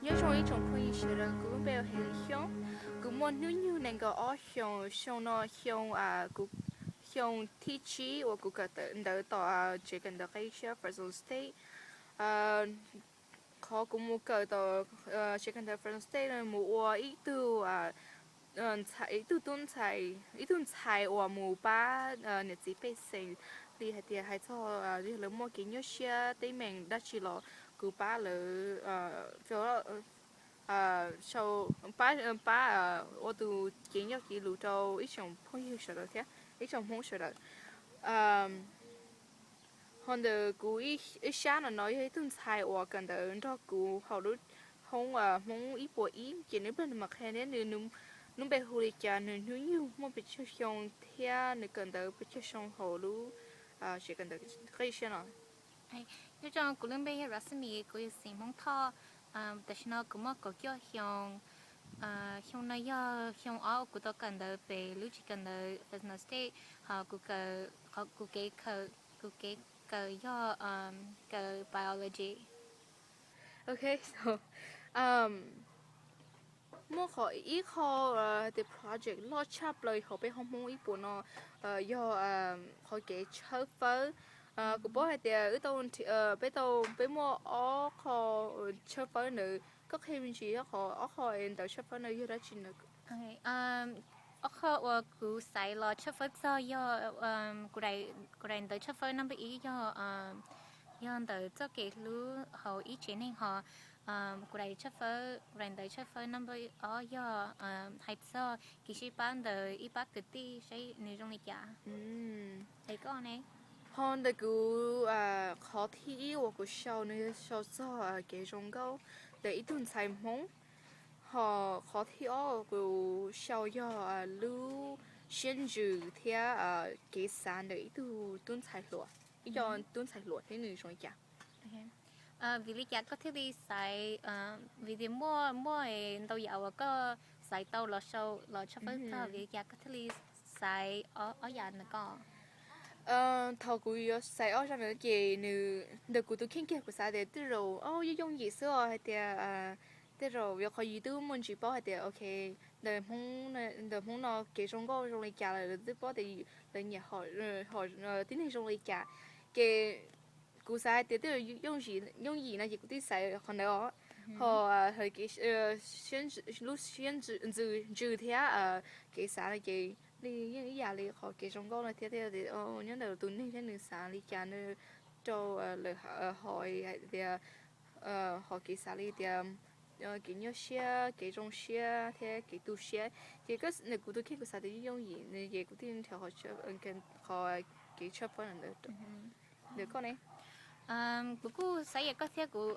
Nyob zoo ib tsoom phooj ywg sawv daws, kuv lub npe hu ua Hli Xyooj. Kuv muaj hnub nyoog nees nkaum ob xyoos. Xyoo no xyoo, kuv, xyoo thib tsib uas kuv kawm ntawv tom tsev kawm ntawv qib siab Fresno State. Qhov kuv mus kawm tom tsev kawm ntawv Fresno State no mus ua ib tug ib tug tub ntxhais, ib tug ntxhais uas mus pab niam txiv pej xeem, li hais tias hais txog yog lawv muaj kev nyuaj siab teeb meem dab tsi los kuv pab lawv, pab, pab ua tus cev nyob cev lus rau ib tsoom phooj ywg sawv daws thiab ib tsoom Hmoob sawv daws. Ho ntawm kuv ib sab no no yog ib tug ntxhais uas kawm ntawv nrog kuv hauv lub hoob Hmoob ib puas ib, ces nws plag nws mam qhia thiab nws lub npe hu li cas, nws hnub nyoog muaj pes tsawg xyoo thiab nws kawm ntawv pes tsawg xyoo hauv lub tsev kawm ntawv qib siab no. Nyob zoo, kuv lub npe yog Rasmi, kuv yog xeem Hmoob Thoj. Tam sim no kuv muaj kaum cuaj xyoo. Xyoo no yog xyoo ob kuv tau kawm ntawv pem lub tsev kawm ntawv Fresno State, ho kuv, kuv kev, kuv kev kawm yog kawm biology. Ok, so muaj qhov ib qho tias project loj tshaj plaws hauv peb hoob Hmoob ib puas no yog qhov kev tshawb fawb. Kuv paub hais tias wb tau, peb tau, peb muaj ob qho tshawb fawb ntawd, koj qhia me ntsis ob qho, ob qho ntawv tshawb fawb no yog dab tsi na? Ob qho uas kuv xaiv los tshawb fawb txog yog, kuv daim ntawv tshawb fawb number ib yog, yog ntawm txoj kev hlub hauv ib tsev neeg, ho kuv daim tshawb fawb, kuv daim ntawv tshawb fawb number ob yog hais txog kev sib pab ntawm ib pab kwv tij saib nws zoo li cas. Es koj ne? Ho ntawm kuv, qhov thib ib uas kuv sau nws yog sau txog kev zoo nkauj ntawm ib tug ntxhais Hmoob. Ho qhov thib ob kuv sau yog lub siab ntsws thiab kev xav ntawm ib tug tub ntxhais hluas, ib co tub ntxhais hluas thiab nws zoo li cas. Vim li cas koj thiaj li xaiv, vim tias muaj, muaj ntau yam uas koj xaiv tau los sau los tshawb fawb txog, vim li cas koj thiaj li xaiv ob yam ntawd koj? Thaum kuv yuav xaiv ob zaj ntawd ces nws, ntawm kuv tus kheej kiag kuv xav tias tej zaum yooj yooj yim xwb os, hais tias tej zaum vim qhov yus twb muaj ntsis paub hais tias ok, ntawm Hmoob no kev zoo nkauj zoo li cas lawm, lawv twb paub tias lawv nyiam tib neeg zoo li cas. Ces kuv xav hais tias twb yooj yim no ces kuv twb xaiv qhov ntawd os. Ho lub siab ntsws thiab kev xav no ces li yeej ib yam li qhov kev zoo nkauj no thiab, nyob ntawm tus neeg thiab nws xav li cas nws rau lawm, ho hais tias, ho kev xav li tias kev nyuaj siab, kev zoo siab thiab kev tu siab. Ces ntawm kuv tus kheej kuv xav tias yooj yooj yim ces kuv thiaj nrhiav qhov kev tshawb fawb ntawd. Ntawm koj ne? Kuv kuj xav yam koj thiab. Kuv,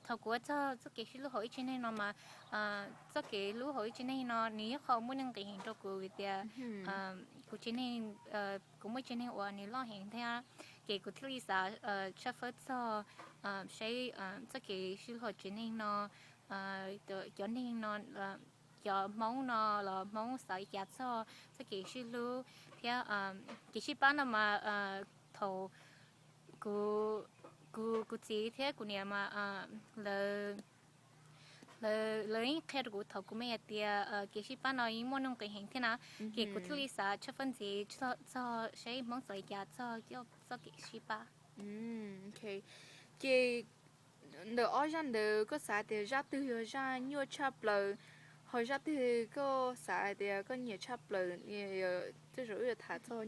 thaum kuv ua txog txoj kev sib hlub hauv ib tsev neeg no mas, txoj kev hlub hauv ib tsev neeg no nws yog qhov muaj nuj nqis heev rau kuv vim tias kuv tsev neeg, kuv muaj tsev neeg uas nws loj heev thiab, ces kuv thiaj li xav tshawb fawb txog, saib txoj kev sib hlub hauv tsev neeg no, cov neeg no, cov Hmoob no los Hmoob xav li cas txog txoj kev sib hlub thiab kev sib pab no mas, thaum kuv, kuv, kuv txiv thiab kuv niam mas lawv, lawv yeej qhia rau kuv thaum kuv me hais tias kev sib pab no yeej muaj nuj nqis heev thiab na, ces kuv thiaj li xav tshawb fawb ntxiv txog saib Hmoob xav li cas txog txoj kev sib pab. Ces ntawm ob zaj ntawd koj xav tias zaj twg yog zaj nyuaj tshaj plaws, ho zaj twg koj xav hais tias koj nyiam tshaj plaws? Tej zaum wb yuav tham txog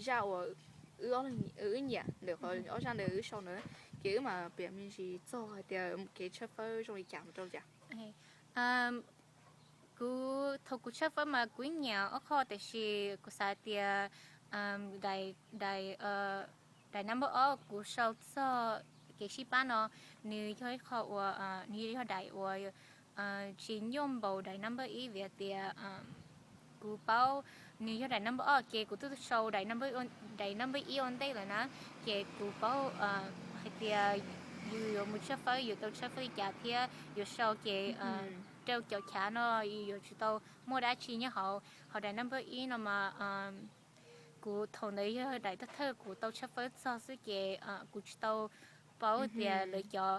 zaj uas wb nyiam ntawm qhov ob zaj ntawd wb sau ntawd, ces wb mam piav me ntsis txog hais tias kev tshawb fawb zoo li cas mus rau li cas. Kuv, thaum kuv tshawb fawb mas kuv nyiam ob qho tiam sis kuv xav tias daim, daim, daim number ob kuv sau txog kev sib pab no, nws yog ib qho uas, nws yog daim uas tsis nyuaj npaum daim number ib vim tias kuv paub nws yog daim number ob ces kuv twb sau daim number, daim number ib ua ntej lawm na, ces kuv paub hais tias yus yuav mus tshawb fawb yuav tau tshawb fawb li cas thiab yuav sau ces rau cov chav no yuav tsum tau muaj dab tsi nyob hauv. Ho daim number ib no mas kuv thaum ntawd yog daim thawj thawj kuv tau tshawb fawb txog xwb ces kuv tsis tau paub tias lawv cov,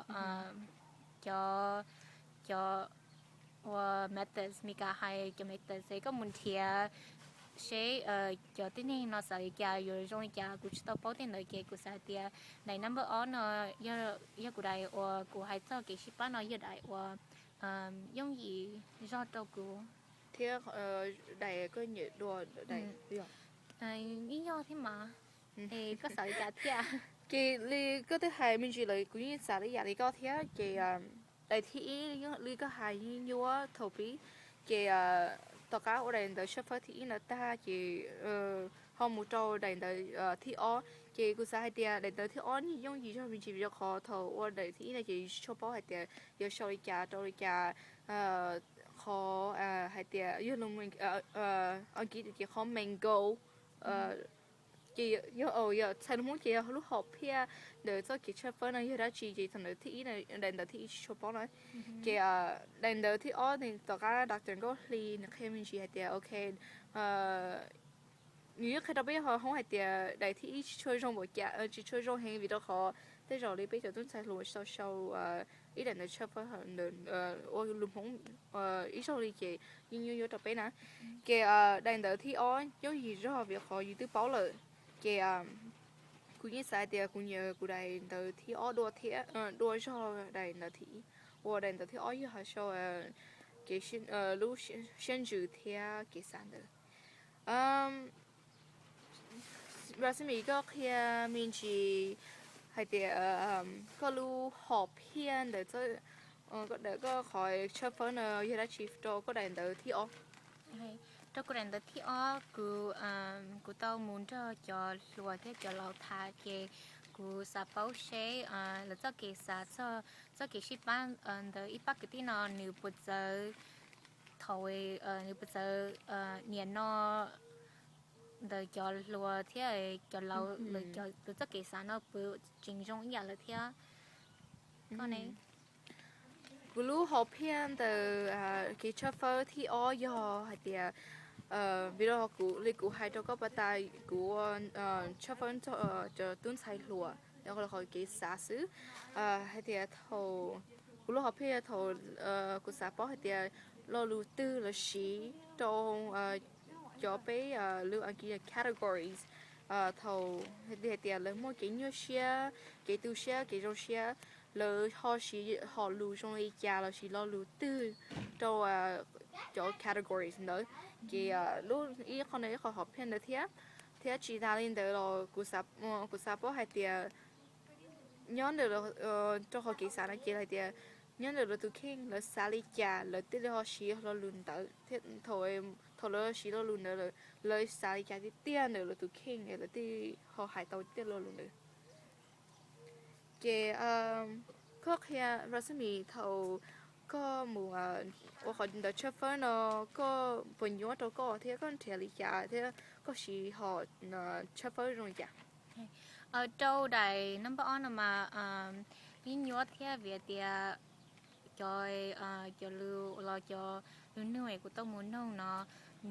cov, cov ua methods, Mis Kas hais cov methods es koj mus nrhiav seb cov tib neeg no xav li cas, yuav zoo li cas, kuv tsis tau paub tej ntawd ces kuv xav hais tias daim number ob no yog kuv daim uas kuv hais txog kev sib pab no yog daim uas yooj yim zog rau kuv. Thiab daim koj nyiam dua daim, yeej yog thiab mas. Es koj xav li cas thiab? Ces li koj twb hais me ntsis lawm, kuv yeej xav li yam li koj thiab. Ces daim thib ib li koj hais yeej nyuaj thaum pib. Ces tom qab ua daim ntawv tshawb fawb thib ib ntawd tag ces ho mus rau daim ntawv thib ob. Ces kuv xav hais tias daim ntawv thib ob yeej yooj yim zog me ntsis vim rau qhov thaum ua daim thib ib no ces yus tsis tshua paub hais tias yuav sau li cas rau li cas, qhov hais tias yog lus Askiv ces qhov main goal. Ces yog, yog txhais lus Hmoob ces yog lub hom phiaj ntawm txoj kev tshawb fawb no yog dab tsi ces thaum ntawd thib ib, daim ntawv thib ib tsis tshua paub na. Ces daim ntawv thib ob tom qab Doctor Nkauj Hli nws qhia me ntsis hais tias ok, nws yeej qhia rau peb hauv hoob hais tias daim thib ib tsis tshua zoo npaum cas, tsis tshua zoo heev vim rau qhov tej zaum li peb cov tub ntxhais hluas tsis tau sau ib daim ntawv tshawb fawb ua lus Hmoob ib zaug li ces yeej nyuaj nyuaj rau peb na. Ces daim ntawv thib ob yooj yim zog vim qhov yus twb paub lawm. Ces kuv yeej xav hais tias kuv nyiam kuv daim ntawv thib ob dua thiab, dua zog daim ntawv thib ib, uas daim ntawv thib ob yog hais sau kev, lub siab ntsws thiab kev xav ntawd. Rasimi, koj qhia me ntsis hais tias koj lub hom phiaj ntawm koj qhov tshawb fawb no yog dab tsi rau koj daim ntawv thib ob? Rau kuv daim ntawv thib ob, kuv, kuv tau mus nrog cov hluas thiab cov laus tham ces kuv xav paub seb lawv txoj kev xav txog txoj kev sib pab ntawm ib pab kwv tij no nws puas txawv, thaum nws puas txawv nim no ntawm cov hluas thiab cov laus lawv cov, lawv txoj kev xav no puas tseem zoo ib yam lawm thiab? Koj ne? Kuv lub hom phiaj ntawm kev tshawb fawb thib ob yog hais tias, vim rau kuv li kuv hais rau koj pas tas, kuv ua tshawb fawb cov tub ntxhais hluas, qhov kev xav xwb. Hais tias thaum, kuv lub hom phiaj thaum kuv xav paub hais tias lo lus twg lawv siv rau cov peb lus Askiv categories, thaum hais tias lawv muaj kev nyuaj siab, kev tu siab, kev zoo siab, lawv ho siv hom lus zoo li cas los sis lo lus twg rau cov categories ntawd. Ces lub ib qho no ib qho hom phiaj ntawd thiab. Thiab tsis tas li ntawd los kuv xav paub hais tias nyob ntawm, rau qhov kev xav no ces hais tias nyob ntawm lawv tus kheej lawv xav li cas lawv thiaj li ho siv lo lus ntawd thiab thaum, thaum lawv siv lo lus ntawd lawv xav li cas tiag tiag ntawm lawv tus kheej es lawv thiaj ho hais tau tej lo lus ntawd. Ces koj qhia Rasmi thaum koj mus ua qhov ntawv tshawb fawb no, koj puas nyuaj rau koj thiab koj nrhiav li cas thiab koj siv hom tshawb fawb zoo li cas? Rau daim number ob no mas yeej nyuaj thiab vim tias cov, cov lus los cov lus nug es kuv tau mus noog no,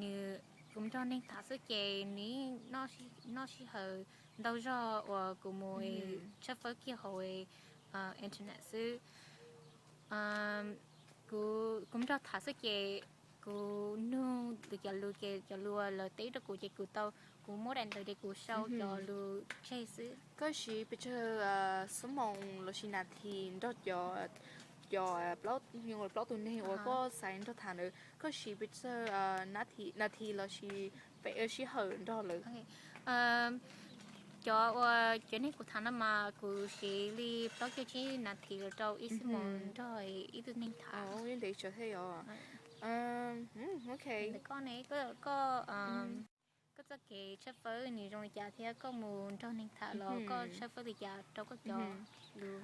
nws, kuv nrog neeg tham xwb ces nws noj sij hawm ntau zog uas kuv mus tshawb fawb kiag hauv internet xwb. Kuv, kuv nrog tham xwb ces kuv nug lwm cov lus ces cov lus lawv teb rau kuv ces kuv tau, kuv muab daim ntawv ces kuv sau cov lus tseg xwb. Koj siv pes tsawg xuab moos lossis nas this nrog cov, cov plaub, plaub tus neeg uas koj xaiv nrog tham ntawd, koj siv pes tsawg nas this lossis sij hawm nrog lawv? Cov uas cov neeg kuv tham no mas kuv siv li plaub caug tsib nas this los rau ib xuab moos nrog ib tug neeg tham. Ntev tsawv thiab os. Ok. Koj ne, koj, koj txoj kev tshawb fawb nws zoo li cas thiab koj mus nrog neeg tham los koj tshawb fawb li cas rau koj cov lus?